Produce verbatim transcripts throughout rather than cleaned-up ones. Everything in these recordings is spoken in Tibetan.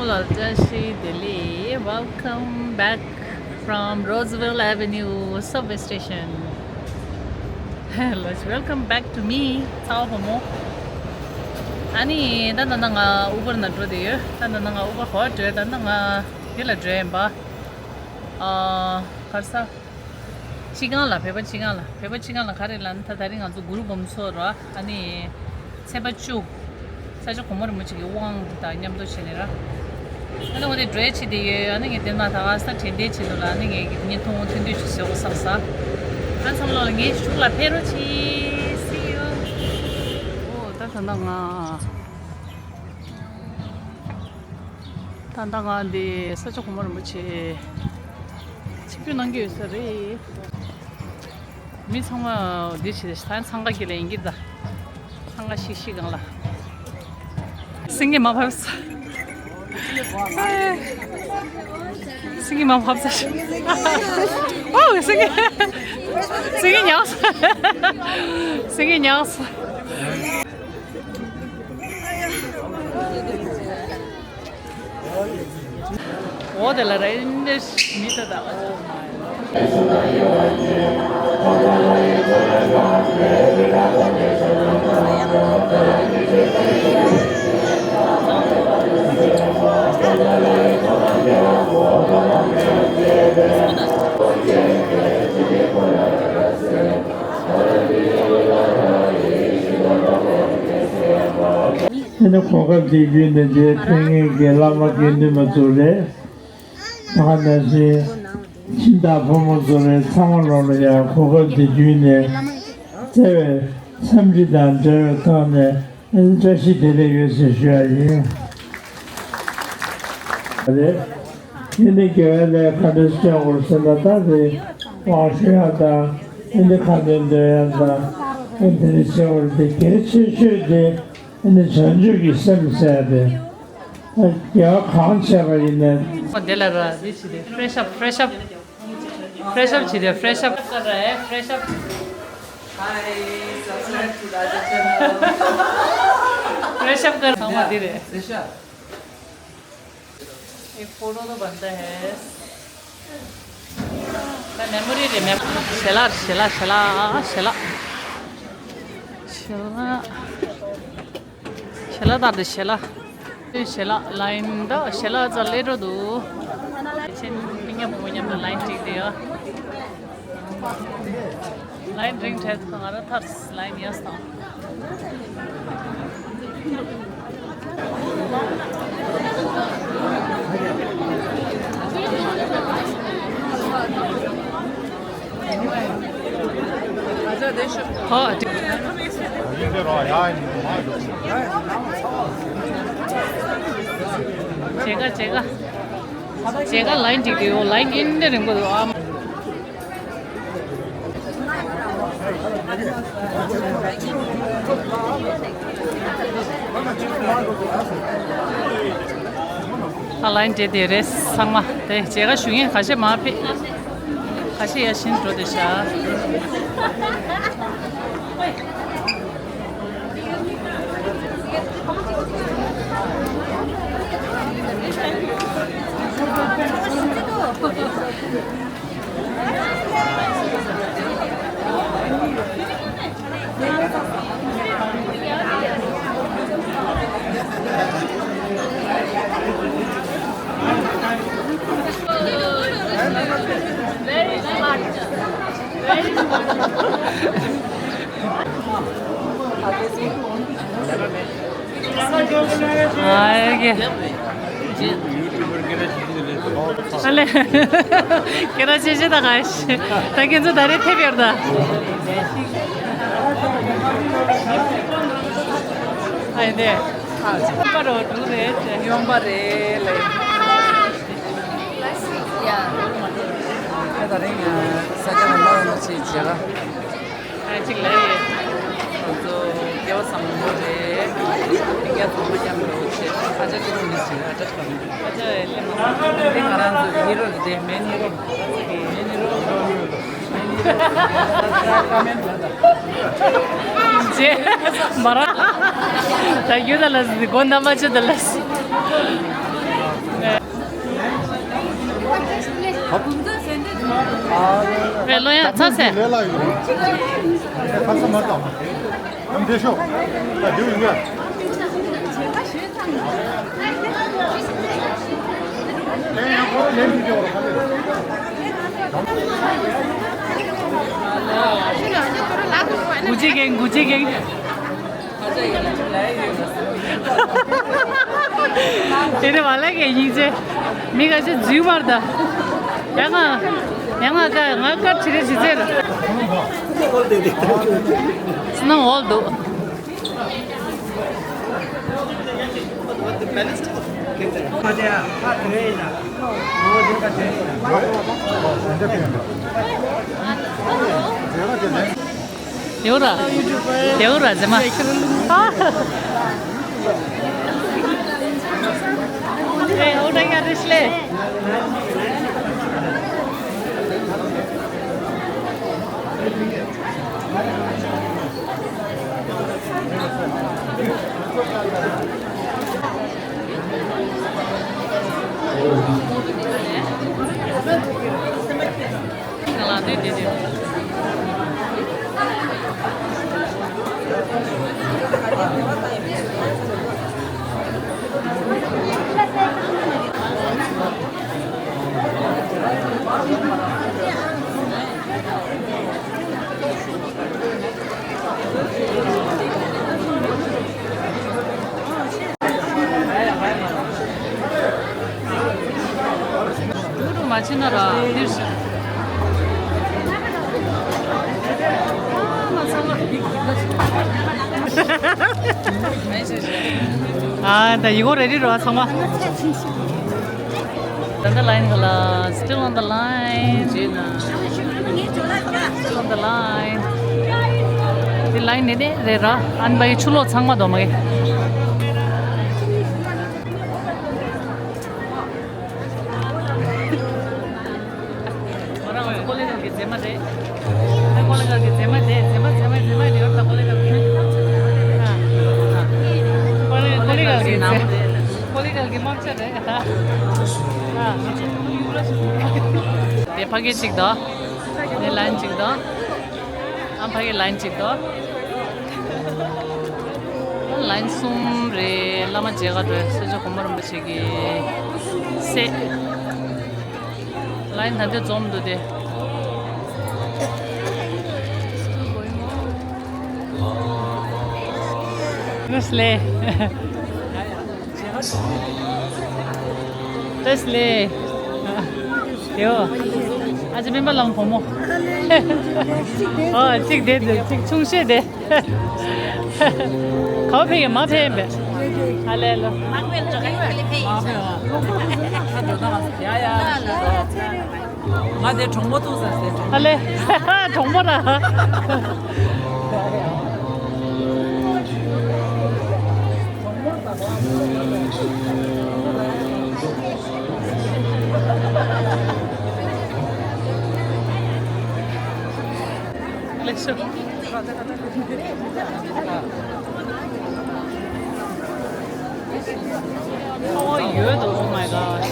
བཀྲ་ཤིས་བདེ་ལེགས། Welcome back from Roosevelt Avenue subway station. Let's welcome back to me. ཚ་བ་བུ་མོ། ཨ་ནི་ད་ད་ད་ང་ཨུ་བར་ནང་འགྲོ་བསྡད་ཡོད། ད་ད་ད་ང་ཨུ་བར་ཧོ་འགྲོ། ད་ད་ང་འདི་ལ་འགྲོ་ཡིན་པ། ཨ། ག་རེ་ཟ། སྤྱི་ཁང་ལ། བོད་པ་སྤྱི་ཁང་ལ། བོད་པ་སྤྱི་ཁང་ལ་ག་རེ་ལབ་ན། ད་ད་རིང་ང་ཚོ་གུ་རུ་སྒོམ་ཚོགས་ར། ཨ་ནི་ཚེས་པ་བཅུ། ས་སྐྱ་གོང་མ་རིན་པོ་ཆེ་གི་དབང་དེ་དང་མཉམ་དུ་བྱས་ནས་ར། ཨ་ནི་འོ་དེ་འགྲོ་ཡ་བྱེད་བསྡད་ཡོད། ཨ་ནི་ངས་དེ་ན་ད་ག་ས་དྲན་རྟེན་ཆེད་དུ་ལ། ཨ་ནི་ངས་ཀྱི་བརྙན་ཐུང་ཐུང་ཐུང་ཞིག་བཟོ་དགོས་བསམ་ས། ཨ་ཚང་མ་ལོག་ལ་ངའི་གཞུག་ལ་ཕེབས་རོགས་གྱིས། See you. ཨོ་ད་ད་ད་ང་། ད་ལྟ་ང་འདི་ས་སྐྱ་གོང་མ་རིན་པོ་ཆེ་ཆིབས་བསྒྱུར་གནང་གི་ཡོད་ས་རེད། མི་ཚང་མ་འདི་བྱེད་ད་འཚང་ཁ་གི་ལ་ཡིན་གྱི་ད། འཚང་ཁ་ཤིག་ཤིག་གང་ལ། སེང་གེ་མ་ཕབ་ས། སེང་གེ་མ་ཕབ་ས། ཨོ་སེང་གེ། སེང་གེ་ཉག་ས། སེང་གེ་ཉག་ས། འོ་དེ་ལ་ར་ཨིན་དྲེ་མི་ད་ད། དེ་ནི་གོ་སྐབས་དེ་བརྒྱུད་ནས་དེ་ཕེབས་མཁན་གྱི་བླ་མ་དགེ་འདུན་པ་ཚོ་རེད། ད་ག་ནང་བཞིན་ཁྱིམ་བདག་ཕོ་མོ་ཚོ་རེད། ཚང་མ་ལོག་ལ་ཡང་གོ་སྐབས་དེ་བརྒྱུད་ནས་བརྩེ་བའི་འཚམས་འདྲི་དང་འབྲེལ་བའི་ཐོག་ནས། ཨ་ནི་བཀྲ་ཤིས་བདེ་ལེགས་ཡོད་ཟེར་ཞུ་ཡ་ཡིན། རེད། ཨ་ནི་དགེ་བའི་ལས་ག་འདྲ་སྤྱོད་དགོས་ཟེར་ན། ད་རེད། དབང་ཞུ་ཡ་དང་། ཨ་ནི་ཁ་འདོན་འདོན་ཡ་དང་། ཨ་ནི་དེ་འདྲ་བྱེད་དགོས་རེད། དེ་གལ་ཆེ་ཤོས་དེ་ཨ་ནི་བྱང་ཆུབ་ཀྱི་སེམས་ཟེར་ཡ་དེ། ཨ། དགེ་བ་གང་བྱས་པ་ཡིན་ནའི། འོ་དེ་ལ་ར་འདི་བྱེད་དེ། Fresh up, fresh up. Fresh up བྱེད་དེ། Fresh up. Fresh up. Hi, subscribe to Raja channel. Fresh up ཀར་ཚང་མ་འདི་རེད། Fresh up. ये फोटो तो बनता है। मैं मेमोरी रे, मैं शेला, शेला, शेला, शेला। शेला। ཞལ་ལག་ལྟར་དུ་ཞལ་ལག་ཞལ་ལག་ལ་ཡིན་ད། ཞལ་ལག་རྩ་ལས་འགྲོ་འདུག་ཆེན་མི་མཉམ་མོ་མཉམ་དུ་ལ་ཡིན་བསྒྲིགས་ཏེ་ཡོད། ལ་ཡིན་རིང་བྲལ་དུ་ང་རང་ཐར། ལ་ཡིན་ཡོད་སོང་། ཨ་ཅག་དེ་ཤོག་ཧོ། བྱེད་ག་བྱེད་ག་བྱེད་ག་ལ་ཡིན་འགྲིག་གི་ཡོད། ལ་ཡིན་ཨིན་དེ་རིང་པོ་འདུག་ཨ། ཨ་ལ་ཡིན་འདྲེ་དེ་རེད། ཚང་མ་དེ་མཇལ་ཁ་ཞུ་མཁན་ཁ་ཤས་མར་ཕེབས། ཁ་ཤས་ཡར་ཕྱིན་འགྲོ་བསྡད་ཤག Very smart. Very smart. ཨ་ཡ་གི། ཨ་ལེ། སྐད་གྲགས་ཆེ་ཆེ་ད་ག་ཤི། ད་ཁྱེད་ཚོ་ད་རེས་ཐེབས་ཡོད་ད། ཨ་ཡ་དེ། ཡོང་པ་རོ་འགྲོ་རེད། ཡོང་པ་རེད་ལེ། ད་རིང་ས་སྐྱ་ནང་ལོགས་ནས་ཆེད་བྱེད་ལ། ཨ་ཅིག་ལ་ཡེ། ཁོང་ཚོ་སྐལ་བ་བཟང་པོ་རེད། མི་སྐྱ་ཚང་མ་མཉམ་དུ་བྱེད། ཨ་ཅག་ཅི་རུང་མི་ཞིག་ཨ་ཅག་གམ། ཨ་ཅག་ཨེ་ལེ་མ། འདི་ང་རང་ཚོ་ཧི་རོ་རེད་དེ། མེན་ཧི་རོ། མེན་ཧི་རོ། མེན་ཧི་རོ། ཀ་མེན་ལ་ད། ཅེ། མ་ར། ད་ཡོད་ད་ལ་སི། སྒོ་ན་མ་ཅི་ད་ལ་སི། ལོ་ཡ་ཚ་སེ། ལས་ལ་ཡོད། ཁ་ས་མ་བཏང་། ཨམ་བདེ་ཤོག་ད་རྒྱུ་ཡིན་ཡ། ལན་ཡང་ཁོ་ལན་མི་རྒྱག་རོགས་ཁ་ལས། གུ་ཅི་གེང་གུ་ཅི་གེང་། དེ་ནི་བ་ལ་གེ་ཡིན་ཚེ། མི་ག་ཚོད་རྫུན་མར་ད། ཡང་ང་། ཡང་ང་ཀ་ང་ཀ་ཁྲི་རེ་ཇི་ཚེ་ར། སྣང་འོག་འདུག་དེའུ་ར། དེའུ་ར་ཟེར་མ། ཨེ་ཨོ་ད་ག་རེ་ཤི་ལེ། མ་ཕྱིན་ན་ར་འདིར་ཤི། ཨ་ད་ཡི་གོ་རེ་ཌི་རོ་ཚང་མ། On the line ཁ་ལ། Still on the line. Still on the line. དེ་ལ་ཡིན་ནི་རེད་ར། ཨན་བའི་ཆུ་ལོག་ཚང་མ་དོ་མ་གི། ང་རང་ཚོ་ཀོ་ལི་གྷལ་གྱི་མཛེས་མ་རེད། ཀོ་ལི་གྷལ་གྱི་མཛེས་མ་རེད། མཛེས་མ་མཛེས་མ་མཛེས་མ་རེད་ཡོད་ད། ཀོ་ལི་གྷལ་གྱི། ཀོ་ལི་ཀོ་ལི་གྷལ་གྱི་མཛེས། ཀོ་ལི་གྷལ་གྱི་དམག་ཆ་རེད་ད། དེ་ཕ་གི་གཅིག་དང་། དེ་ལན་གཅིག་དང་། ཨ་ཕ་གི་ལན་གཅིག་དང་། ལན་གསུམ་རེད། བླ་མ་མཇལ་ག་འགྲོ། སེ་ཇོ་གོང་མ་རིན་པོ་ཆེ་གི་སྲས། ལན་ད་ལྟ་འཛོམས་འདུག་སྟེ། ནུས་ལེ། ཏེས་ལེ། ཡོ། ཨ་ཅེ་སྨན་པ་ལམ་བུ་མོ། ཨོ་གཅིག་དེ་དེ་གཅིག་ཆུང་ཤོས་དེ། ག་བ་ཕེབས་ཡོད་མ་ཕེབས་པས། ཨ་ལེ་ལོ། ང་དེ་གྲོགས་མོ་ཐུག་ས་ཟེར། ཨ་ལེ། གྲོགས་མོ་ར། ལེགས་སོ། ཁ་བ་ཡོད་དོ། Oh my god.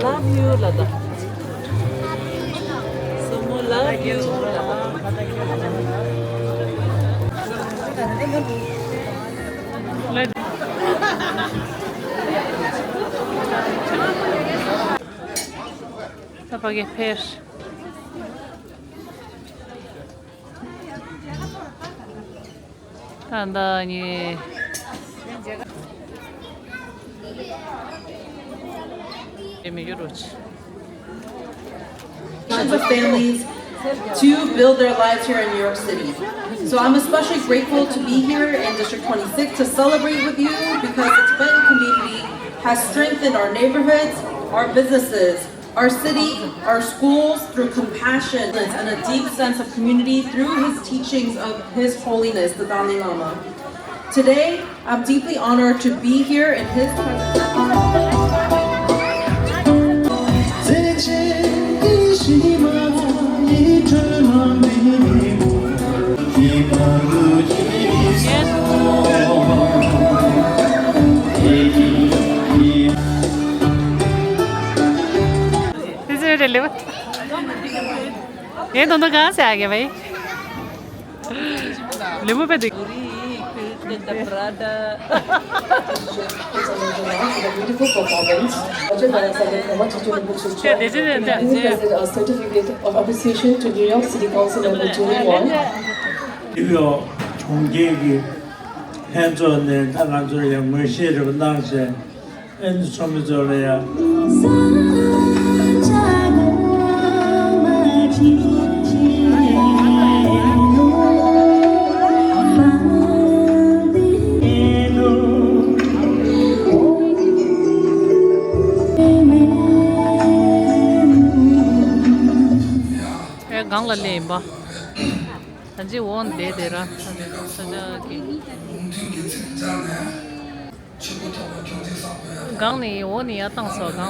Love you, Lada. Sumo love you, Lada. ད་ཕ་གི་ཕེར། ད་ད་ནི་ Generations of families to build their lives here in New York City. So I'm especially grateful to be here in District twenty-six to celebrate with you because the Tibetan community has strengthened our neighborhoods, our businesses, our city, our schools through compassion and a deep sense of community through his teachings of His Holiness the Dalai Lama. Today, I'm deeply honored to be here in his presence. This is really good. ये दोनों कहाँ से आ गए भाई? Lemu pe dik. Beautiful performance. Ajay Barak Sagar Kharma, Teacher Rinpoche Chua, presented a certificate of appreciation to New York City Council Member Julie Wong. ནིའུ་ཡོག་གྲོང་ཁྱེར་གྱི་ལྷན་ཚོགས་ནས་ད་ང་ཚོར་ཡང་ངོས་བཞེས་རེ་བ་གནང་བྱས། ཨེ་འདི་ཚོ་མི་ཚོ་ལ་ཡ། ཨེ་སྒང་ལ་སླེབས་ཡིན་པ། ད་ཅི་འོང་བསྡད་དེ་ར། ས་ཆ་གི། སྒང་ནས་འོག་ནས་ཡར་བཏང་སོང་སྒང་ལ།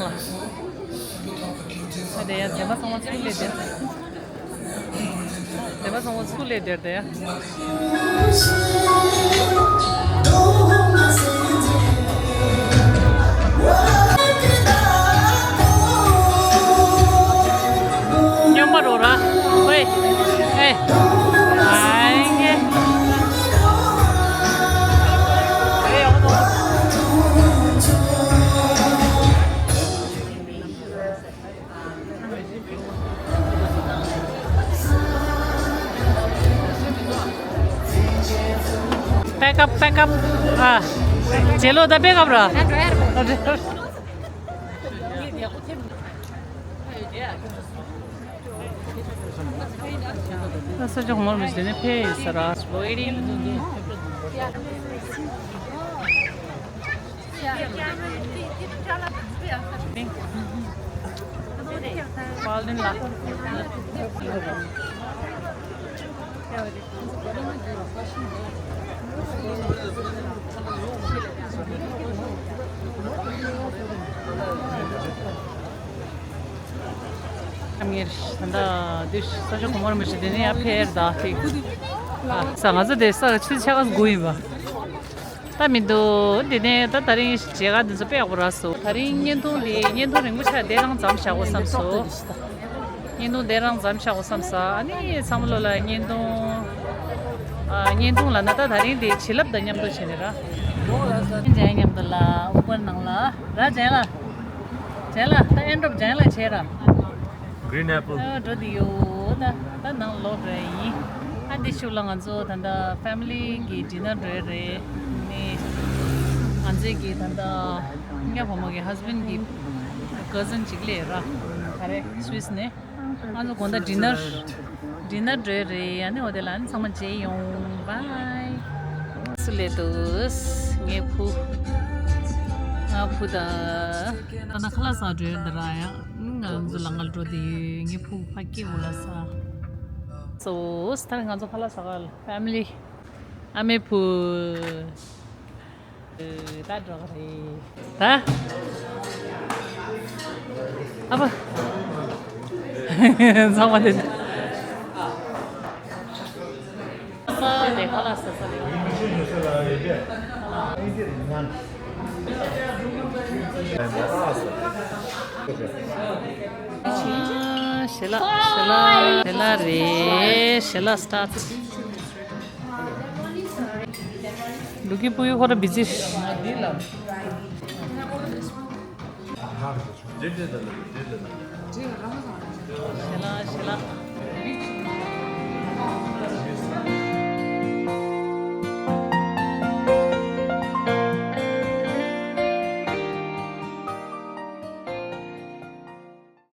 ཨ་དེ་ཡང་དེ་མ་སོང་བ་ཚུར་སླེབས་དེ། དེ་མ་སོང་བ་ཚུར་སླེབས་དེར་དེ་ཡང་། སྨྱོན་པ་རོ་ར། ཝེ། ཨེ། ཨའི་ངེ། Pack up, pack up. ཨ། ཇེ་ལོ་ད་pack up ར། ས་ཆ་ངོ་མ་ཞིག་དེ་ནས་ཕེབས་ཡོད་ས་ར། Waiting. ངེར་ད་ལྟ་དུས་ས་ཆ་གོང་མར་མི་ཞིག་དེ་ནས་ཡར་ཕེབས་ད་ཐིག་ས་ང་ཚོ་དེ་ས་ཆུ་ཚོད་ཕྱེད་ཀ་དགུ་ཡིན་པ། ད་མི་འདུག་འདི་ནས་ད་ད་རིང་མཇལ་ཁ་འདི་ཚོ་དཔེ་ཡག་པོ་རག་སོང་། ད་རིང་བརྙན་ཐུང་འདི་བརྙན་ཐུང་རིང་པོ་ཆགས་དེ་རང་མཚམས་བཞག་དགོས་བསམ་སོང་། བརྙན་ཐུང་དེ་རང་མཚམས་བཞག་དགོས་བསམ་ས། ཨ་ནི་ཚང་མ་ལོ་ལ་བརྙན་ཐུང་། ཨ་བརྙན་ཐུང་ལ་ན་ད་ད་རིང་འདི་བྱིན་རླབས་དང་མཉམ་དུ་བྱས་ནས་ར། མཇལ་མཉམ་དུ་ལ་དབུ་དཀར་ནང་ལ་ར་མཇལ་ལ། མཇལ་ལ་ད་ཨེ་འགྲོ་མཇལ་ལ་བྱས་ར། Green apple. ཨ་འགྲོ་དེ་ཡོད་ད། ད་ནང་ལོག་རེ་ཡིན། ཨ་འདི་ཤུགས་ལ་ང་ཚོ་ད་ལྟ་family གི་dinner འགྲོ་རེད། ནི་ང་ཚོའི་གི་ད་ལྟ་ངའི་བུ་མོ་གི་husband གི་cousin ཅིག་སླེབས་ར། ག་རེ་Swiss ནས། ང་ཚོ་དགོང་དག་dinner dinner འགྲོ་རེད། ཨ་ནི་འོ་དེ་ལ་ཨ་ནི་ཚང་མ་མཇལ་ཡོང་། Bye. སུ་སླེབས་འདུག་ངའི་བུ། ང་བུ་དང་། ད་ནི་ཁ་ལག་ཟ་འགྲོ་ཡོད་འདི་ར་ཡ། ང་ཚོ་ལ་ངར་འགྲོ་དེ་ཡོད། ངའི་བུ་ཕ་སྐད་འོ་ལ་ས། སོ་ད་ང་ཚོ་ཁ་ལག་ཟ་ག་ལ་family། ཨ་མའི་བུ། ད་འགྲོ་གི་རེད་ད། ཨ་ཕ། ཚང་མ་དེ། ས་དེ་ཁ་ལག་ཟ་ས་རེད། ཞལ་ལག་ཞལ་ལག་ཞལ་ལག་རེད། ཞལ་ལག་start། ལུ་གི་པུ་ཡུ་ཁོ་ར་busy། ཞལ་ལག་ཞལ་ལག